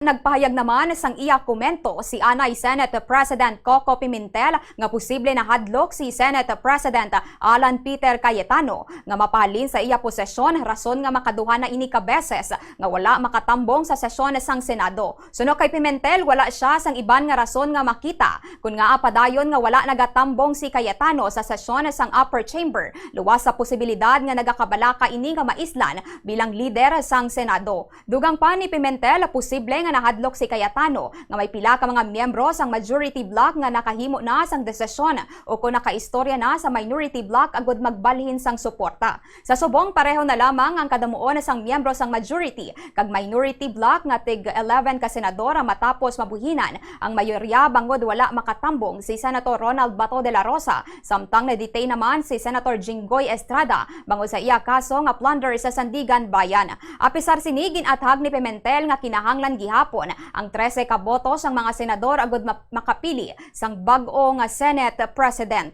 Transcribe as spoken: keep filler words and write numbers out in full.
Nagpahayag naman sang iya komento si anay Senate President Coco Pimentel nga posible nahadlok si Senate President Alan Peter Cayetano nga mapahalin sa iya posisyon, rason nga makaduha na ini ka beses nga wala makatambong sa sesyon sang Senado. Suno kay Pimentel, wala sia sang iban nga rason nga makita kon ngaa padayon nga wala nagatambong si Cayetano sa sesyon sang upper chamber, luwas sa posibilidad nga nagakabalaka ini nga maislan bilang lider sang Senado. Dugang pa ni Pimentel, posible nga nahadlok si Cayetano nga may pila ka mga miyembro sang majority bloc nga nakahimo na sang desisyon o kon nakaistorya na sa minority bloc agud magbalhin sang suporta. Sa subong, pareho na lamang ang kadamuon sang miyembro sang majority kag minority bloc nga tig eleven ka senador matapos mabuhinan ang mayorya bangod wala makatambong si Senator Ronald Bato de la Rosa, samtang na-detain naman si Senator Jinggoy Estrada bangod sa iya kaso nga plunder sa Sandiganbayan. Apisar sini, gin-athag ni Pimentel nga kinahanglan gihapon ang trese ka boto sang mga senador agud ma-, makapili sang bag-o nga Senate President.